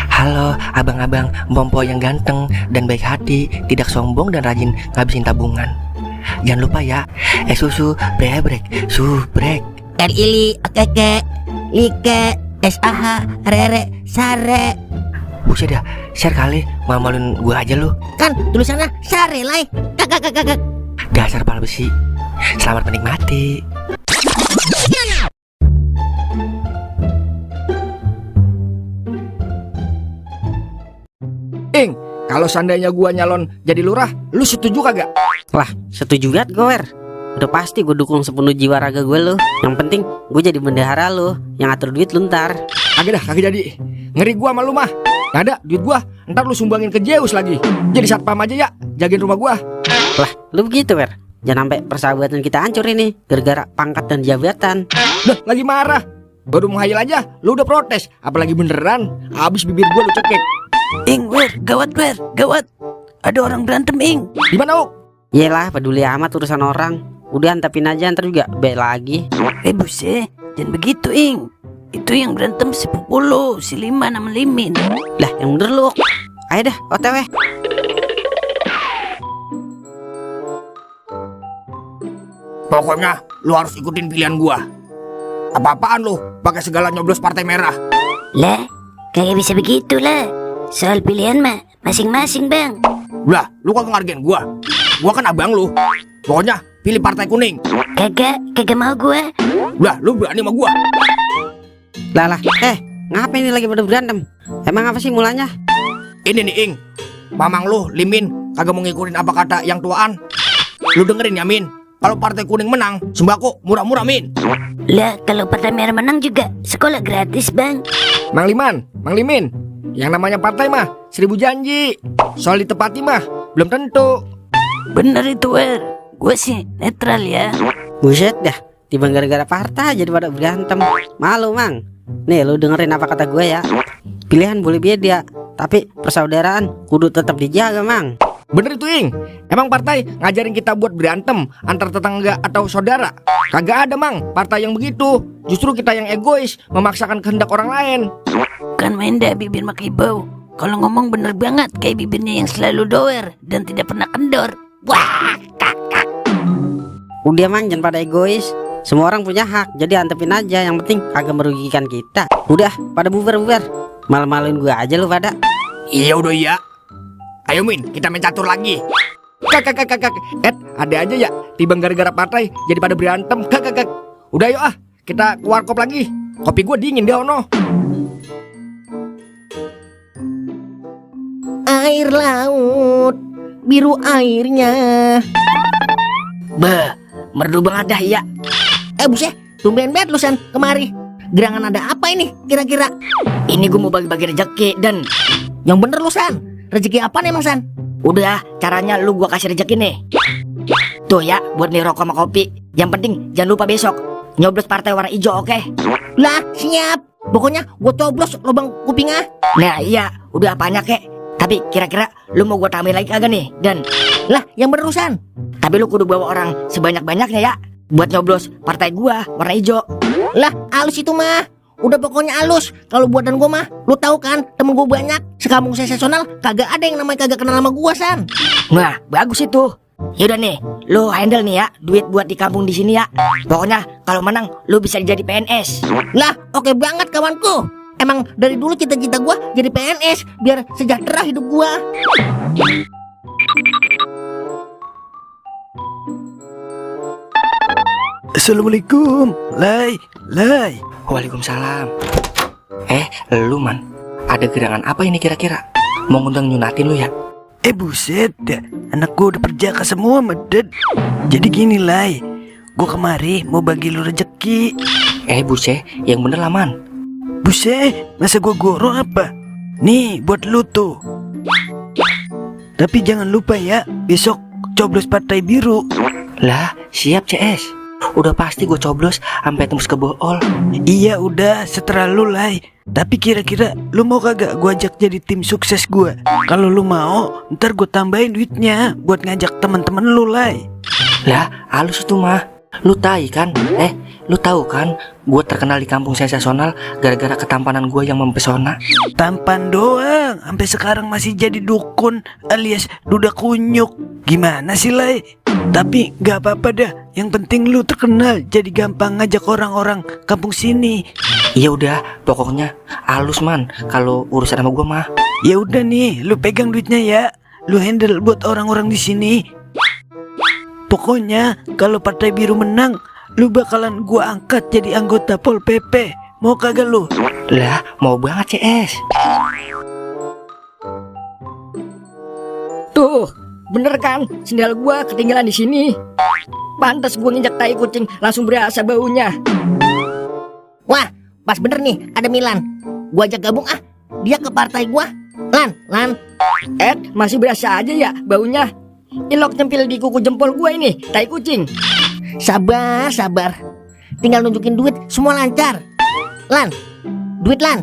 Halo abang-abang Mompo yang ganteng dan baik hati, tidak sombong dan rajin ngabisin tabungan. Jangan lupa ya, susu brebrek, subrek. Ili, keke, like, SAH, rere, sare. Buset dah, share kali, malu-maluin gua aja lu. Kan tulisannya sare lai. Kakak. Dasar pala besi. Selamat menikmati. Ing, kalau seandainya gua nyalon jadi lurah, lu setuju kagak? Lah, setuju banget gue, Wer. Udah pasti gue dukung sepenuh jiwa raga gue lo. Yang penting gue jadi bendahara lo, yang atur duit lu ntar. Kagak jadi. Ngeri gua sama lu mah. Nggak ada duit gua, ntar lu sumbangin ke Zeus lagi. Jadi satpam aja ya, jagain rumah gua. Lah, lu begitu, Wer. Jangan sampai persahabatan kita hancur ini gara-gara pangkat dan jabatan. Dah, lagi marah. Baru menghayal aja, lu udah protes. Apalagi beneran, habis bibir gua lu cekek. Ing, Wer, gawat. Ada orang berantem, Ing. Di mana, Ok? Yelah, peduli amat urusan orang. Udah antepin aja, ntar juga baik lagi. Buset, jangan begitu, Ing. Itu yang berantem sepupu lo, si Liman sama Limin. Lah, yang bener lu. Ayo dah, OTW. Pokoknya lu harus ikutin pilihan gua. Apa-apaan lu pakai segala nyoblos partai merah. Lah, kagak bisa begitu lah. Soal pilihan mah masing-masing, Bang. Lah, lu kagak ngargain gua. Gua kan abang lu. Pokoknya pilih partai kuning. Kagak mau gua. Lah, lu berani sama gua. Lah, ngapain ini lagi pada berantem? Emang apa sih mulanya? Ini nih, Ing. Mamang lu, Limin, kagak mau ngikutin apa kata yang tuaan. Lu dengerin ya, Min. Kalau partai kuning menang, sembako murah-murah, Min. Lah, kalau partai merah menang juga sekolah gratis, Bang. Mang Limin, yang namanya partai mah 1000 janji. Soal ditepati mah belum tentu. Bener itu, Wer. Gue sih netral ya. Buset dah, tiba gara-gara partai jadi pada berantem. Malu, Mang. Nih, lu dengerin apa kata gue ya. Pilihan boleh beda, tapi persaudaraan kudu tetap dijaga, Mang. Bener itu, Ing. Emang partai ngajarin kita buat berantem antar tetangga atau saudara? Kagak ada, Mang, partai yang begitu. Justru kita yang egois, memaksakan kehendak orang lain. Kan main dah bibir makai bau. Kalau ngomong bener banget kayak bibirnya yang selalu doer dan tidak pernah kendor. Wah, Udah, Mang, jangan pada egois. Semua orang punya hak, jadi antepin aja. Yang penting kagak merugikan kita. Udah, pada bubar. Malu-maluin gue aja lu pada. Iya udah iya. Ayo, Min, kita main catur lagi. Kak. Ada aja ya, tiba gara-gara partai jadi pada berantem. Kak. Udah yuk kita ke warkop lagi. Kopi gue dingin deh, ono. Air laut, biru airnya. bah, merdu banget dah ya. Buset, tumben banget lu, San, kemari. Gerangan ada apa ini kira-kira? Ini gue mau bagi-bagi rezeki dan Yang bener lu, San. Rezeki apa nih, Emang, San? udah caranya lu gua kasih rezeki nih. Tuh ya, buat nih rokok sama kopi. Yang penting jangan lupa besok nyoblos partai warna hijau, oke? Lah, siap. Pokoknya gua coblos lubang kupingnya. Nah iya, udah apanya kek. Tapi kira-kira lu mau gua tambahin lagi kagak nih? Dan Lah, yang bener lu, San. tapi lu kudu bawa orang sebanyak-banyaknya ya buat nyoblos partai gua warna hijau. Lah, halus itu mah. Udah pokoknya halus. Kalau buatan gua mah, lu tahu kan, temen gua banyak. Sekampung sensasional kagak ada yang namanya kagak kenal sama gua, San. Nah, bagus itu. Yaudah nih, lu handle nih ya duit buat di kampung di sini ya. Pokoknya kalau menang lu bisa jadi PNS. Lah, oke banget kawanku. Emang dari dulu cita-cita gua jadi PNS biar sejahtera hidup gua. Assalamualaikum. Lai. Waalaikumsalam. Lu, Man, ada gerangan apa ini kira-kira? Mau ngundang nyunatin lu ya? Buset, anak gue udah perjaka semua, meded. Jadi gini, Lai, gue kemari mau bagi lu rezeki. Buset, yang bener lah, Man. Buset, masa gue goro apa? Nih, buat lu tuh. Tapi jangan lupa ya, besok coblos partai biru. Lah, siap CS. Udah pasti gue coblos sampai tembus ke bool. Iya udah, setelah lu, Lai. Tapi kira-kira lu mau kagak gue ajak jadi tim sukses gue? Kalau lu mau, ntar gue tambahin duitnya buat ngajak teman-teman lu, Lai. Lah, halus itu mah. Lu tai kan? Lu tahu kan? Gue terkenal di kampung sensasional gara-gara ketampanan gue yang mempesona. Tampan doang, sampai sekarang masih jadi dukun alias duda kunyuk. Gimana sih, Lai? Tapi gak apa-apa dah. Yang penting lu terkenal, jadi gampang ngajak orang-orang kampung sini. Ya udah, pokoknya halus man kalau urusan sama gue mah. Ya udah nih, lu pegang duitnya ya. Lu handle buat orang-orang di sini. Pokoknya kalau Partai Biru menang, lu bakalan gua angkat jadi anggota Pol PP. Mau kagak lu? Lah, mau banget CS. Tuh, bener kan? Sendal gua ketinggalan di sini. Pantas gua nginjak tai kucing langsung berasa baunya. Wah, pas bener nih, ada Milan. Gua ajak gabung ah. Dia ke partai gua. Lan. Masih berasa aja ya baunya. Ilok nyempil di kuku jempol gua ini, tai kucing. Sabar. Tinggal nunjukin duit, semua lancar. Lan, duit Lan.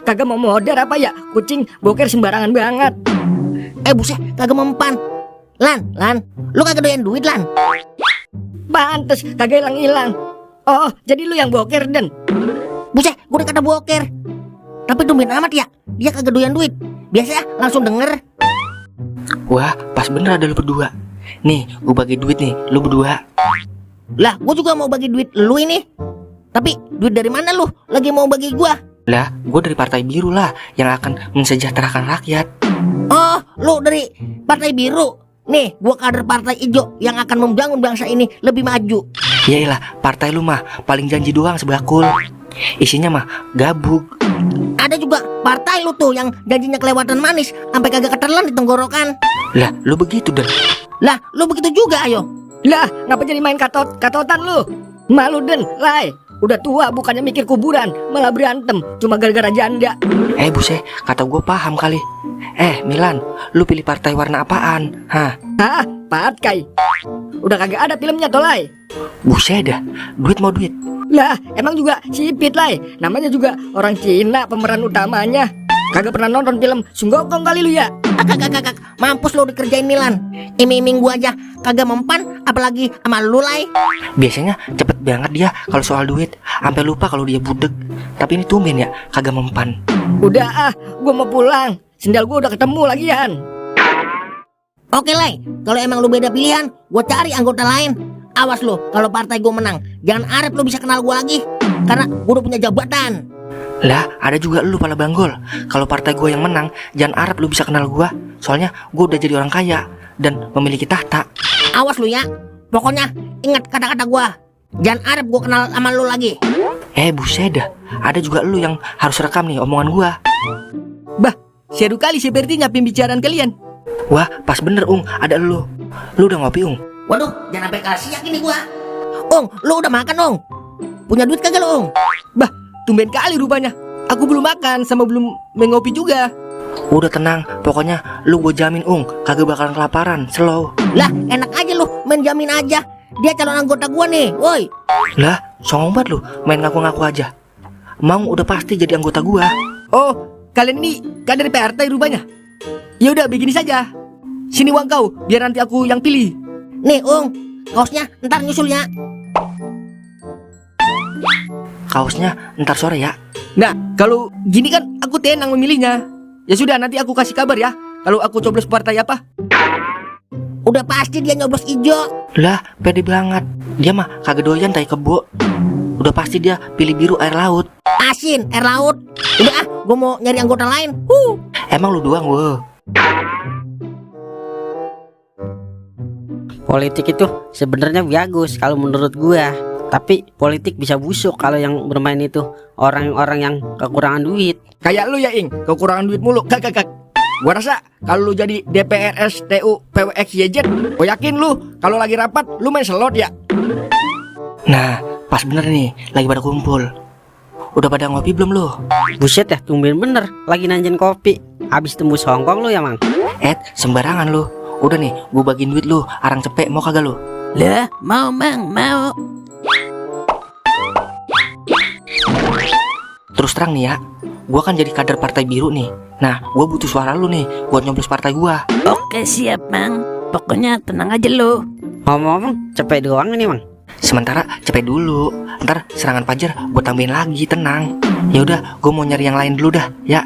Kagak mau modar apa ya? Kucing boker sembarangan banget. Buset, kagak mempan. Lan, lu kagak doyan duit Lan. Pantes kagak hilang-hilang. Oh, jadi lu yang boker Den. Buset, gue udah kata boker. Tapi tumben amat ya, dia kagak doyan duit. Biasa langsung denger. Wah, pas bener ada lu berdua. Nih, gue bagi duit nih, lu berdua. Lah, gue juga mau bagi duit lu ini. Tapi duit dari mana lu? Lagi mau bagi gua? Lah, gue dari Partai Biru lah yang akan mensejahterakan rakyat. Oh, lu dari Partai Biru. Nih, gua kader Partai Ijo yang akan membangun bangsa ini lebih maju. Yailah, partai lu mah paling janji doang sebelakul. Isinya mah gabug. Ada juga partai lu tuh yang janjinya kelewatan manis sampai kagak ketelan di tenggorokan. Lah, lu begitu dan. Lah, lu begitu juga ayo. Lah, ngapa jadi main katotan lu? Malu Den, Lai. Udah tua bukannya mikir kuburan, malah berantem cuma gara-gara janda. Buset, kata gue paham kali. Milan, lu pilih partai warna apaan? Hah, Patkai. Udah kagak ada filmnya toh, Lai. buset dah, duit mau duit. Lah, emang juga sipit, Lai. Namanya juga orang Cina pemeran utamanya. Kagak pernah nonton film Sunggokong kali lu ya? Kagak. Mampus lu dikerjain Milan. Iming-iming gua aja kagak mempan, apalagi sama lu Lai. Biasanya cepet banget dia kalau soal duit, sampai lupa kalau dia budek. Tapi ini tumben ya, kagak mempan. Udah gua mau pulang. Sendal gua udah ketemu lagian. Oke Lai, kalau emang lu beda pilihan, gua cari anggota lain. Awas lu, kalau partai gua menang, jangan harap lu bisa kenal gua lagi. Karena gua udah punya jabatan. Lah, ada juga lu pala banggol. Kalau partai gue yang menang, jangan harap lu bisa kenal gue. Soalnya gue udah jadi orang kaya dan memiliki tahta. Awas lu ya. Pokoknya ingat kata-kata gua. Jangan harap gua kenal sama lu lagi. Buset dah. Ada juga lu yang harus rekam nih omongan gue. Bah, seru kali sepertinya pembicaraan kalian. Wah, pas bener Ung, ada lu. Lu udah ngopi Ung? Waduh, jangan sampai kasiak ini gua. Lu udah makan Punya duit kagak lu Bah, tumben kali rupanya. Aku belum makan sama belum mengopi juga. Udah tenang, pokoknya lu gue jamin kagak bakalan kelaparan, slow. Lah, enak aja lu, main jamin aja. Dia calon anggota gua nih, woi. Lah, songong banget lu, main ngaku-ngaku aja. Mau udah pasti jadi anggota gua. Oh, kalian ini kader partai rupanya. Ya udah begini saja. Sini uang kau, biar nanti aku yang pilih. Nih, kaosnya ntar nyusul ya. Kaosnya ntar sore ya. Nah, kalau gini kan aku tenang memilihnya. Ya sudah, nanti aku kasih kabar ya kalau aku coblos partai apa. Udah pasti dia nyoblos ijo. Lah, pede banget. Dia mah kagak doyan tai kebo. Udah pasti dia pilih biru air laut. Asin, air laut. Udah gua mau nyari anggota lain. Emang lu doang, wo. Politik itu sebenarnya bagus kalau menurut gua. Tapi politik bisa busuk kalau yang bermain itu orang-orang yang kekurangan duit. Kayak lu ya Ing, kekurangan duit mulu. Kak. Gua rasa kalau lu jadi DPR STU PWXYZ, gua yakin lu kalau lagi rapat lu main slot ya. Nah, pas bener nih, lagi pada kumpul. Udah pada ngopi belum lu? Buset ya, tumben bener lagi nanjen kopi. Habis tembus Hongkong lu ya Mang? Sembarangan lu. Udah nih, gua bagiin duit lu, arang cepek mau kagak lu? Lah, mau Mang, mau. Terus terang nih ya, gua kan jadi kader partai biru nih. Nah, gua butuh suara lu nih buat nyoblos partai gua. Oke siap Mang. Pokoknya tenang aja lo. Ngomong-ngomong, cepet doang ini, Mang. Sementara cepet dulu. Ntar serangan Fajar gue tambahin lagi, tenang. Ya udah, gue mau nyari yang lain dulu dah, ya.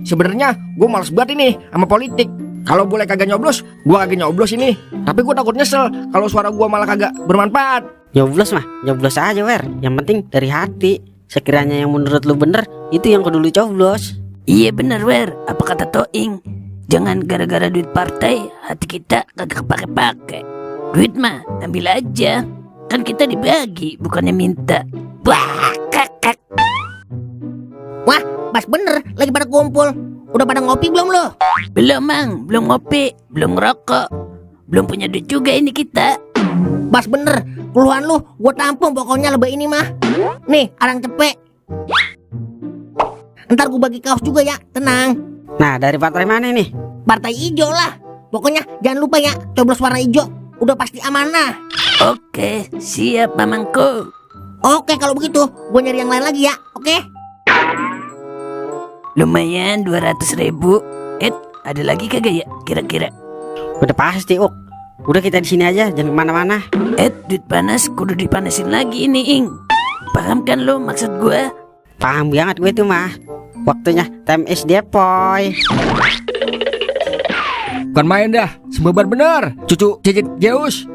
Sebenarnya gue males banget ini sama politik. Kalau boleh kagak nyoblos, gue kagak nyoblos ini. Tapi gue takut nyesel kalau suara gue malah kagak bermanfaat. Nyoblos mah, nyoblos aja, Wer. Yang penting dari hati. Sekiranya yang menurut lu bener, itu yang kudu lu coblos. Iya bener Wer, apa kata Toing? Jangan gara-gara duit partai hati kita kagak kepake-pake. Duit mah ambil aja, kan kita dibagi bukannya minta. Wah, kakak. Wah, pas bener lagi pada kumpul. Udah pada ngopi belum lo? Belum Mang, belum ngopi, belum ngerokok, belum punya duit juga ini kita. Pas bener, keluhan lu gue tampung pokoknya lebih ini mah. Nih, arang cepet. Ntar gue bagi kaos juga ya, tenang. Nah, dari partai mana nih? Partai hijau lah. Pokoknya jangan lupa ya, coblos warna hijau. Udah pasti amanah. Oke, siap Mamangku. Oke, kalau begitu gue nyari yang lain lagi ya, oke? Lumayan 200.000. Ada lagi kagak ya kira-kira? Udah pasti, Uk. Udah kita di sini aja, jangan kemana-mana. Duit panas kudu dipanasin lagi ini, Ing. Paham kan lo maksud gue? Paham banget gue tuh mah. Waktunya time SD, Poy. Bukan main dah, sembebar bener. Cucu Cicit Zeus.